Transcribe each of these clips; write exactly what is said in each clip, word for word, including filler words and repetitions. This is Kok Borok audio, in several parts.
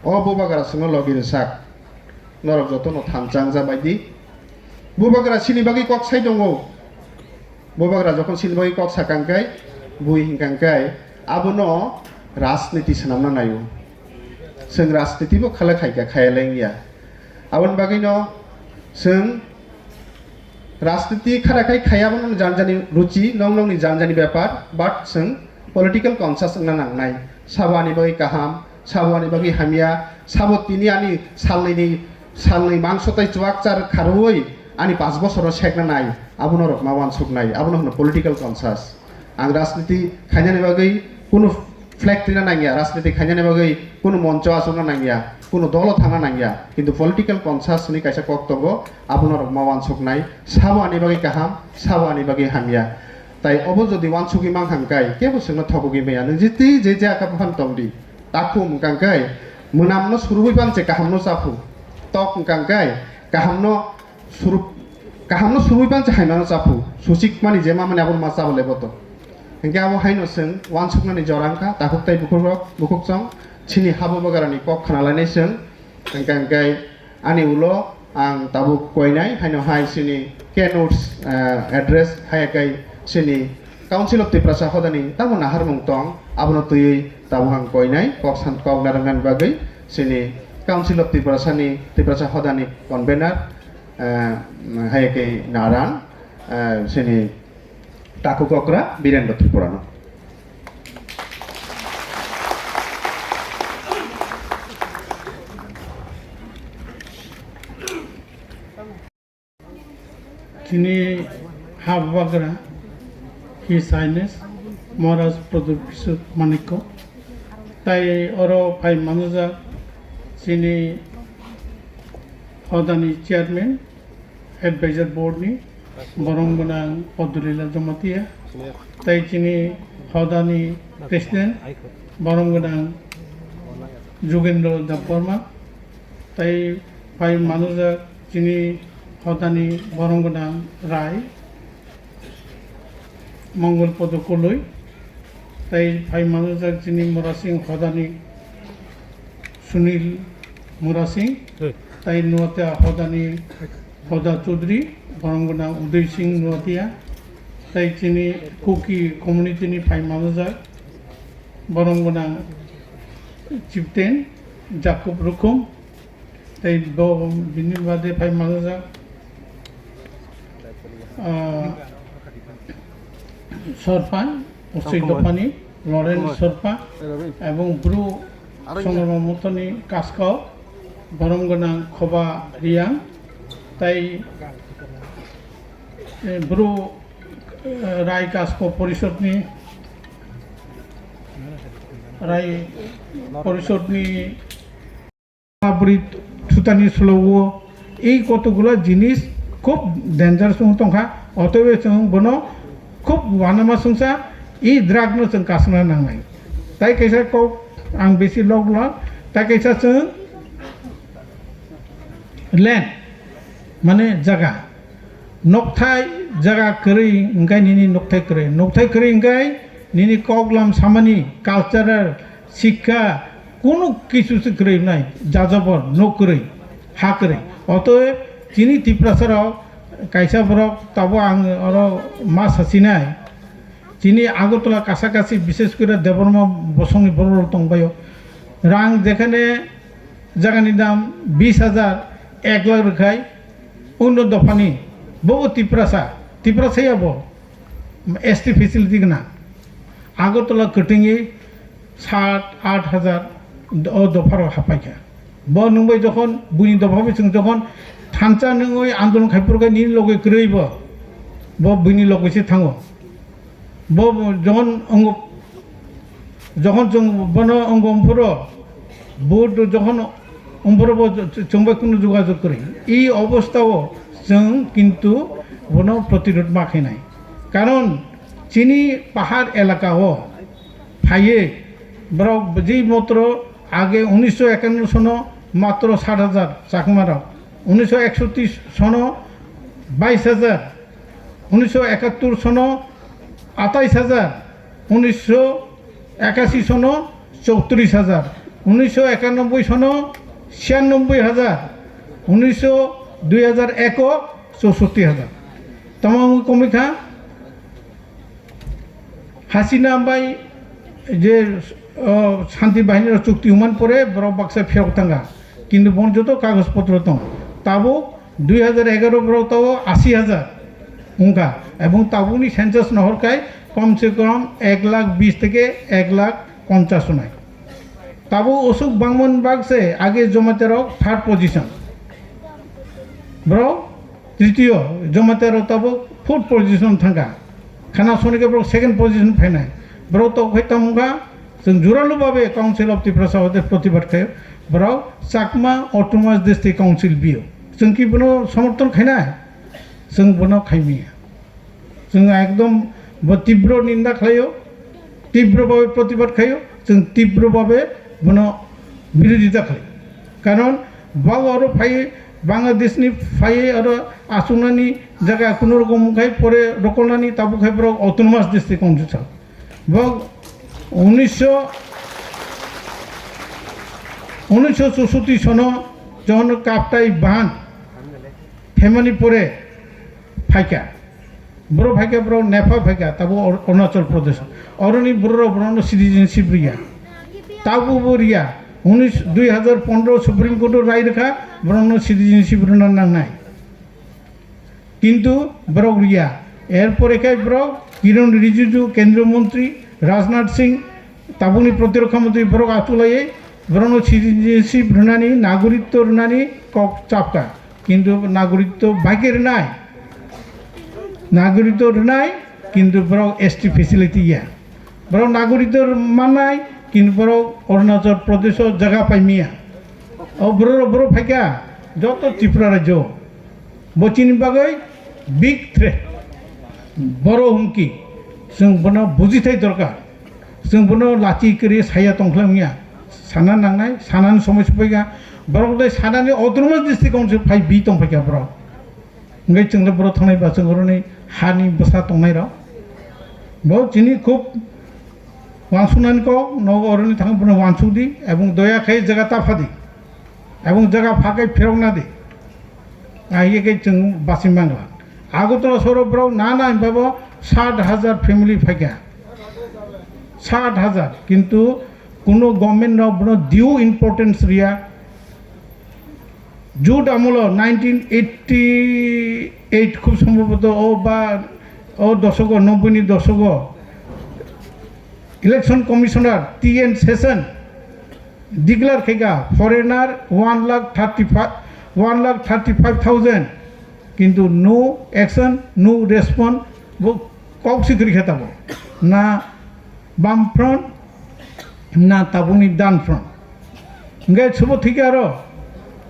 O bubagra swngo logi rwsak, norok jotono thansa wngja bai di. Bubagra chini bagwi kok sai tongo. Bubagra jokhon chini bagwi kok sakang khe, bui hinkang khe, abono rajniti swnamna naio. Chwng rajniti bo khala khaika, khaya le wngya. Aboni bagwino chwng rajniti khara khai khaya, abono janjani ruchi, nong nongni janjani bepar, but chwng political conscious wngna nangnai. Sabo ani bagwi kaham, sabo ani bagwi hamya, sabo tini ani salnwini, salnwi mangso tei chuak char kharwi ani panch bosoro sekna nai, abono rok ma wansuknai, abono hwno political conscious. Ang rajniti khainani bagwi kunu flag twina nangya, rajniti khainani bagwi kunu moncho achukna nangya, kunu dolo thangna nangya, kintu political conscious hwnwi kaisa kok tongo, abono rok ma wansuknai, sabo ani bagwi kaham, sabo ani bagwi hamya. Tai obo jodi wansugwi mankha hwnkhe kebo chwngno thogogwi maya, nwng jiti je je aka buphang tongdi, takhum hwnkha hwnkhe mwnamno surugwi panche kahamno chaphu, tok hwnkha hwnkhe kahamno Suru-, kahamno surui panse haimano chaphu, suchik mani je mamani abono ma chabo lebo to. Hinkhe abo haino chwng wansuknani jora wngkha, takhuk tei bukhukrok, bukhukchong, chini habo bagarani kok khna lainai chwng, hinkhe, hinkhe ani ulo ang tabuk koinai, haino hai chini keynotes, eh, address, hai kai chini Council of Tiprasa hodani tamo naharmung tong, abono twiwi tabuk ang koinai, kok san, kok narwknani bagwi chini Council of Tiprasa ni, Tiprasa hodani convener, eh, hai khe naran, eh, chini takhuk okra Birendra Tripura no. Chini habagra His Highness Maharaj Pradyut Kishore Manikya, tai oro phai manajak chini hodani chairman, advisor board ni borom gwnang Padulila Jamatia, tai chini hodani president borom gwnang Jugendra Debbarma, tai phai manajak chini hodani borom gwnang Rai Mongol Podo Koloi, tai phai manajak chini Murasing hodani Sunil Murasing, tai Nuatia hodani Hoda Chaudhary, borom gwnang Uday Singh Nuatia, tai chini Kuki community ni phai manajak borom gwnang Chieftain Jacob Rukhum, tei bo bini bade phai manajak, ah, Sorpa, Usui Dophani, Lawrence Sorpa, ebong Bru Songrama Mothoni Kaskau, borom gwnang Khoba Riang, tai, eh, Bru, eh, Rai Kaskau Porishodni, Rai Porishodni Abri thutani slow o, ei kotokgula jinis khub dangerous wng tongkha, otobe chwng bono khub wanama songsa ei drug no chwng kasna nangnai. Tai kaisa kok ang besi log log, tai kaisa chwng land, mane jaga. Nokthai jaga kwrwi hwnkhe nini nokthai kwrwi. Nokthai kwrwi hwnkhe nini koklam samani, cultural, sikha, kunu kisu se kwrwi wngnai, jajabor, nok kwrwi, ha kwrwi. Otob chini Tiprasa rok kaisa borok tabuk ang oro ma sasinai. Chini Agartala kasa kasi, bishes kore Debbarma bosongni borok rok tongbaio. Rang jekhane jagani dam bis hajar, ek lakh rwkhai, Uno dophani, bo Tiprasa, Tiprasa ya bo, S T facility gwnang. Agartala kwtwngwi sat, aat hajar o dopharok haphaikha. Bo nwngbai jokhon, buini dopha bai chwng jokhon thansa nwngwi andolon khaiphurkha nini loge kwrwi bo, bo buini loge se thango. Bo jokhon ongo, jokhon chwng bono ongo umphuro, bo jokhon umphuro bo ch-, chwngbai kunu jogajog kwrwi. I obostha o chwng kintu bono protirod ma khainai. Karon chini pahar elaka o phaiwi borok je motro age unisho ekanno sono matro sat hajar Chakma rok, unisho eksotti sono bais hajar, unisho ekattor sono atais hajar, unisho ekasi sono chowtris hajar. Unisho ekanoboi sono siyanoboi hajar, unisho dui hajar eko chousotti hajar. Tamo wngwi komikha. Hasina bai je, o, Shanti Bahini rok chukti human pore borok baksa phiyok thangkha. Kintu bon joto kagoj potro tong. Tabuk dui hajar egaro borok tao ashi hajar wngkha. Ebong tabukni census nohor khai kom se kom ek lakh bis theke ek lakh ponchas onai. Tabuk osuk bangmani bakse age Jamatia rok third position. Borok tritiyo, Jamatia rok tabuk fourth position thangkha. Khana Sonika borok second position phainai. Borok tok khai tamo wngkha, chwng juralu babe Council of Tiprasa hode protibad khaio. Borok Chakma Autonomous District Council biyo. Chwng ki bono somorthon khainai? Chwng bono khaimaya. Chwng ekdom bo tibro ninda khlaio, tibro babe protibad khaio, chwng tibro babe bono birodita khlaio. Karon bo oro phai Bangladeshni phai oro achuknani jaga kuno rokom khai pore rokolnani tabuk khai borok Autonomous District Council sa. Bo unisho, unisho chousotti sono jokhon Kaptai Bahan themani pore phaikha. Borok phaikha, borok Nepal phaikha, tabuk Ar-, Arunachal Pradesh. Oroni borok rok borokno citizenship riya. Tabuk bo riya. Unis, dui hajar pondro Supreme Court o rai rwkha, borokno citizenship rwna nangnai. Kintu borok riya. Erpore khe borok Kiren Rijiju, Kendriya Montri, Rajnath Singh, tabukni Protirokha Montri borok achuk laiwi borokno citizenship rwnani, nagoritto rwnani kok chapkha. Kintu nagoritto bai khe rwnai, nagoritto rwnai, kintu borok S T facility ya. Borok nagoritto mannai, kintu borok Arunachal Pradesh o jaga pai manya. O borok, borok phaikha joto Tripura rajyo. Bo chini bagwi big threat. Boro humki. Chwng bono bujithai dorkar. Chwng bono lachi kwrwi saya tongkhlai wngya. Sana nangnai, sanani somoi sophaikha. Borok de sanani Autonomous District Council phai bi tongphaikha borok. Hwnkhe chwngno borok thangnai ba chwng oroni hani bwsa tongnai rok. Bo chini khub wansuknani kok, nogo oroni thangwi bono wansukdi, ebong doya khai jaga ta phadi. Ebong jaga pha khai phirokna di. Ahiya khe chwng bachwi mangla. Agartala soro borok nana hinba bo sat hajar family phaikha. Sat hajar. Kintu kuno government rok bono due importance riya. Jute amolo nineteen eighty eight khub sombhoboto o ba o dosogo, nobboi ni dosogo Election Commissioner T N Session declare khaikha foreigner one lakh thirty-five, one lakh thirty-five thousand, kintu no action, no response, bo kok si kwrwi kha tamo na Bam Front na tabukni Dan Front. Hwnkhe sobo thwikhe aro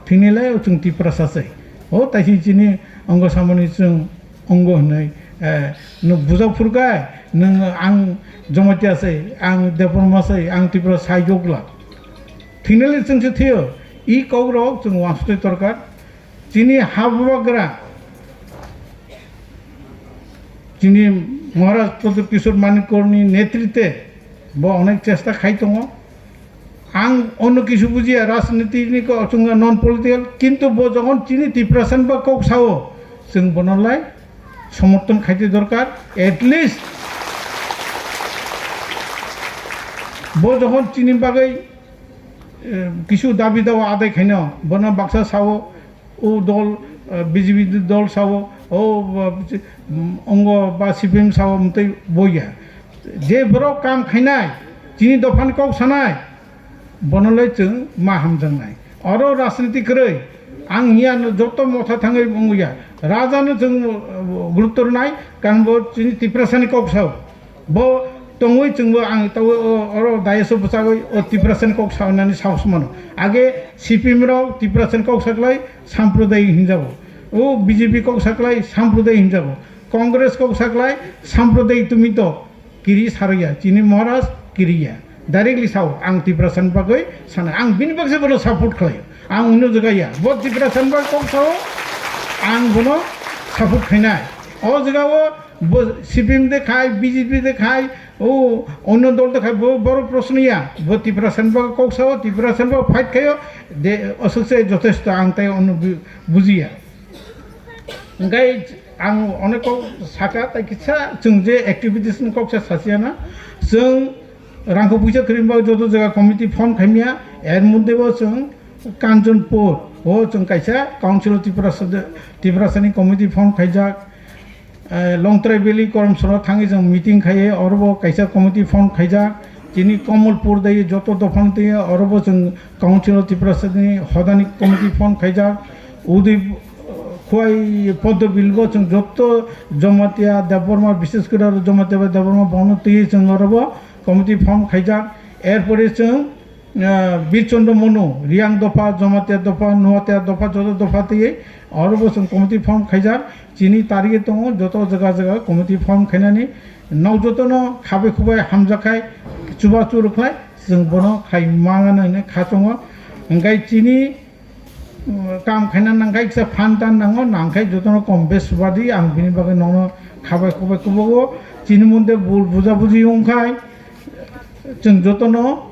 thwinilai o chwng Tiprasa se. O taisi chini ongo samani chwng ongo hwnwi, eh, nwng bujak phurkha, nwng ang Jamatia se, ang Debbarma se, ang Tripura sai jokla. Thwinilai chwng se thwiyo. I kokrok chwng wansuknai dorkar. Chini ha bubagra, chini Maharaj Pradyot Kishore Manikya ni netritwe bo onek chesta khai tongo. Ang onno kisu bujiya, rajniti ni ko chwngno non political, kintu bo jokhon chini Tiprasa ni ba kok sao, chwng bono lai somorthon khaite dorkar, at least bo jokhon chini bagwi eh, kisu dabi dawa adai khaino, bono baksa sao, o dol, eh, B J P dol sao, o, eh, ongo ba C P M sao, mtwi boya. Je borok kam khainai, chini dophani kok sanai, bono lai chwng ma hamjaknai. Oro rajniti kwrwi, ang hiya no joto motha thangwi wngya. Raja no chwng, eh, gurutto rwnai, karon bo chini Tiprasa ni kok sao. Bo tongwi chwngbo ang tawi o, oro dais o bwchagwi o Tiprasa ni kok sanani sahos mano. Age C P M rok Tiprasa ni kok saklai sampradayik hinjago. O B J P kok saklai sampradayik hinjago. Congress kok saklai sampradayik tumi to kiri sarya. Chini Maharaj kiriya. Directly sao ang Tiprasa ni bagwi sana. Ang bini bagwi bono support khlai. Ang uno jaga ya. Bo Tiprasa ni bagwi kok sao. Ang bono support khainai. O jaga o Bo C P M de khai, B J P de khai, O onno dol to khai bo, boro proshno ya. Bo Tiprasa ni bagwi kok sao, Tiprasa ni bagwi fight khaio, de, aswk se jothesto ang tai onno bu-, bujiya. Hwnkhe ang onek kok saka, tai kisa chwng je activities ni kok sa sasiya na. Chwng rangkho puisa kwrwini bagwi joto jaga committee form khaimya, er moddhe bo chwng Kanchanpur, o chwng kaisa Council of Tiprasa, Tiprasa ni committee form khaijak. Eh, Longtrai Valley Koromsoro thangwi chwng meeting khaiwi, oro bo kaisa committee form khaijak. Chini Kamalpur dai joto dophani twi oro bo chwng Council of Tiprasa ni hodani committee form khaijak. Udai, eh, Khowai Poddo Bill bo chwng joto Jamatia Debbarma, bishes kore aro Jamatia bai Debbarma bono twi chwng oro bo committee form khaijak. Erpore chwng ah, Birchandra Manu, Riyang dopha, Jamatia dopha, Noatia dopha, joto dopha twiwi oro bo chwng committee form khaijak. Chini target tongo, joto jaga jaga committee form khainani. Nok jotono khabai khubai hamjak khai, chubachu rwkhlai, chwng bono khai mangano hinwi kha tongo. Hwnkhe chini, um, kam khaina nangkha, kisa phan tan nango, nangkhe jotono kom bes subadi, ang bini bagwi nokno khabai khubai kubugo. Chini moddhe bul bujabuji wngkhai, chwng jotono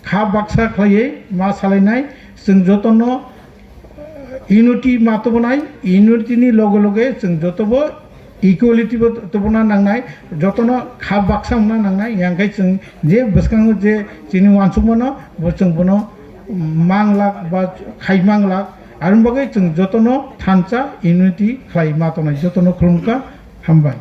kha baksa khlaiwi ma salainai, chwng jotono unity ma tubunai, unity ni loge loge chwng jotobo equality bo tubuna nangnai, jotono kha baksa wngna nangnai, yang khe chwng je bwskango je chini uansukmano bo chwng bono manglak ba khai manglak, aroni bagwi chwng jotono thansa unity khlai ma tongnai, jotono khulumkha, hambai.